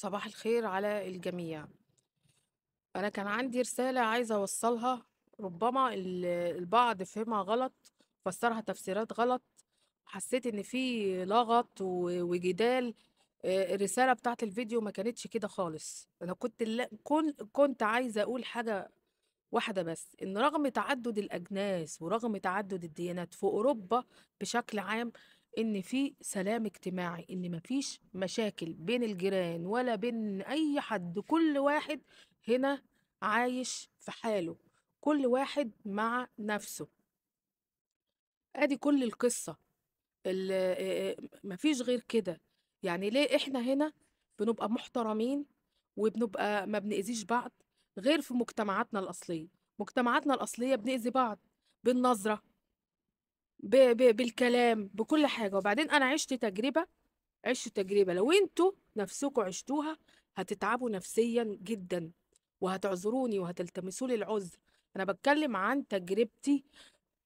صباح الخير على الجميع. أنا كان عندي رسالة عايزة أوصلها، ربما البعض فهمها غلط، فسرها تفسيرات غلط. حسيت إن في لغط وجدال. الرسالة بتاعت الفيديو ما كانتش كده خالص. أنا كنت عايزة أقول حاجة واحدة بس، إن رغم تعدد الأجناس ورغم تعدد الديانات في أوروبا بشكل عام، إن في سلام اجتماعي، إن مفيش مشاكل بين الجيران ولا بين أي حد. كل واحد هنا عايش في حاله، كل واحد مع نفسه. أدي كل القصة، مفيش غير كده. يعني ليه إحنا هنا بنبقى محترمين وبنبقى ما بنأذيش بعض، غير في مجتمعاتنا الأصلية؟ مجتمعاتنا الأصلية بنأذي بعض بالنظرة، بالكلام، بكل حاجة. وبعدين أنا عشت تجربة لو انتوا نفسكوا عشتوها هتتعبوا نفسيا جدا، وهتعذروني وهتلتمسوا لي العذر. أنا بتكلم عن تجربتي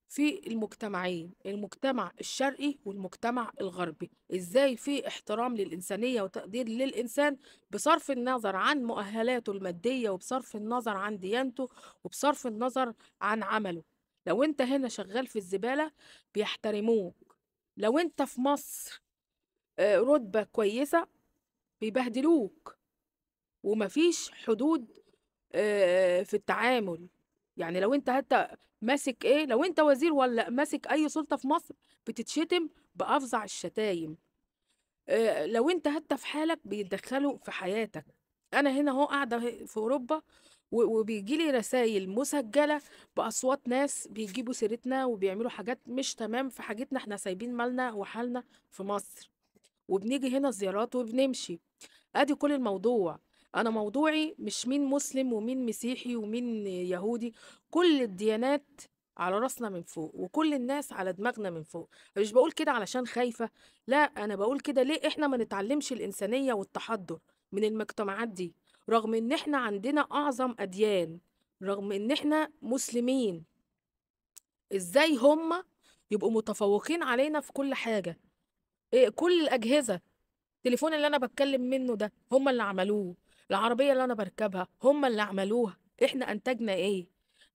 في المجتمعين، المجتمع الشرقي والمجتمع الغربي، ازاي في احترام للإنسانية وتقدير للإنسان بصرف النظر عن مؤهلاته المادية، وبصرف النظر عن ديانته، وبصرف النظر عن عمله. لو انت هنا شغال في الزبالة بيحترموك، لو انت في مصر رتبة كويسة بيبهدلوك، ومفيش حدود في التعامل. يعني لو انت حتى ماسك ايه، لو انت وزير ولا ماسك اي سلطة في مصر بتتشتم بأفظع الشتايم. لو انت حتى في حالك بيتدخلوا في حياتك. انا هنا اهو قاعدة في اوروبا وبيجي لي رسائل مسجلة بأصوات ناس بيجيبوا سيرتنا وبيعملوا حاجات مش تمام في حاجتنا. احنا سايبين مالنا وحالنا في مصر وبنيجي هنا زيارات وبنمشي. ادي كل الموضوع. انا موضوعي مش مين مسلم ومين مسيحي ومين يهودي، كل الديانات على راسنا من فوق وكل الناس على دماغنا من فوق. مش بقول كده علشان خايفة، لا، انا بقول كده ليه احنا ما نتعلمش الإنسانية والتحضر من المجتمعات دي، رغم ان احنا عندنا اعظم اديان، رغم ان احنا مسلمين. ازاي هم يبقوا متفوقين علينا في كل حاجة؟ إيه، كل الأجهزة، التليفون اللي انا بتكلم منه ده هم اللي عملوه، العربية اللي انا بركبها هم اللي عملوها. احنا انتجنا ايه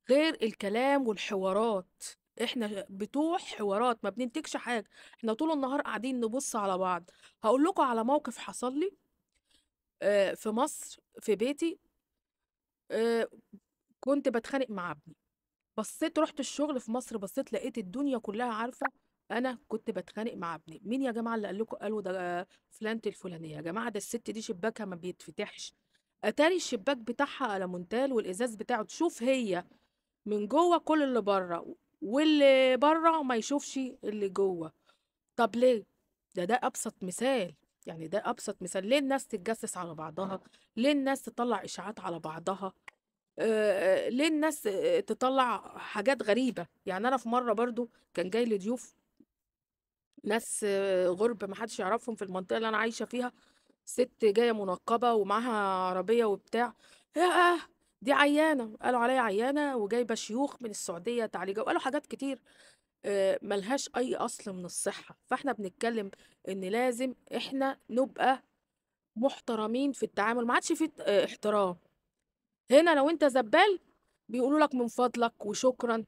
غير الكلام والحوارات؟ احنا بتوع حوارات، ما بننتجش حاجة. احنا طول النهار قاعدين نبص على بعض. هقول لكم على موقف حصل لي في مصر في بيتي. كنت بتخانق مع ابني، بصيت رحت الشغل في مصر، بصيت لقيت الدنيا كلها عارفة انا كنت بتخانق مع ابني. مين يا جماعة اللي قال لكم؟ قالوا ده فلانة الفلانية. يا جماعة ده الست دي شباكها ما بيتفتحش، اتاري الشباك بتاعها ألمونتال والازاز بتاعه تشوف هي من جوه كل اللي بره، واللي بره ما يشوفش اللي جوه. طب ليه؟ ده ابسط مثال، يعني ده ابسط مثال. ليه الناس تتجسس على بعضها؟ ليه الناس تطلع اشاعات على بعضها؟ ليه الناس تطلع حاجات غريبة؟ يعني انا في مرة برضو كان جاي لي ضيوف ناس غرب ما حدش يعرفهم في المنطقة اللي انا عايشة فيها، ست جاية منقبة ومعاها عربية وبتاع، يا دي عيانة، قالوا عليا عيانة وجايبة شيوخ من السعودية تعالجها، وقالوا حاجات كتير ملهاش أي أصل من الصحة. فاحنا بنتكلم إن لازم احنا نبقى محترمين في التعامل، ما عادش في احترام هنا. لو انت زبال بيقولوا لك من فضلك وشكرا.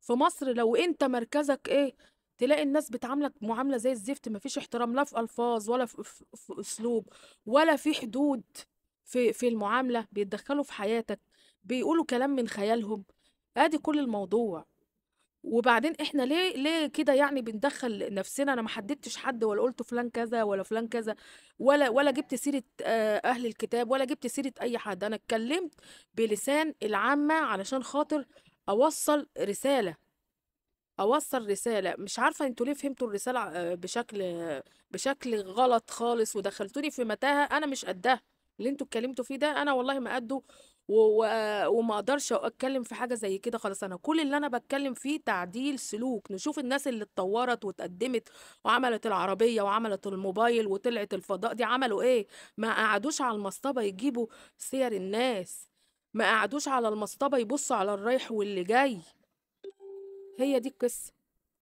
في مصر لو انت مركزك ايه تلاقي الناس بتعاملك معاملة زي الزفت، مفيش احترام لا في ألفاظ ولا في أسلوب ولا في حدود في المعاملة، بيتدخلوا في حياتك، بيقولوا كلام من خيالهم. ادي كل الموضوع. وبعدين احنا ليه كده يعني بندخل نفسنا؟ انا ما حددتش حد ولا قلت فلان كذا ولا فلان كذا، ولا جبت سيرة اهل الكتاب ولا جبت سيرة اي حد. انا اتكلمت بلسان العامة علشان خاطر اوصل رسالة، اوصل رسالة. مش عارفة انتوا ليه فهمتوا الرسالة بشكل غلط خالص ودخلتوني في متاهة انا مش قدها. اللي انتوا اتكلمتوا فيه ده انا والله ما قده، وما اقدرش اتكلم في حاجة زي كده خالص. انا كل اللي انا بتكلم فيه تعديل سلوك، نشوف الناس اللي اتطورت واتقدمت وعملت العربية وعملت الموبايل وطلعت الفضاء دي عملوا ايه؟ ما قعدوش على المصطبة يجيبوا سير الناس، ما قعدوش على المصطبة يبصوا على الرايح واللي جاي. هي دي القصة.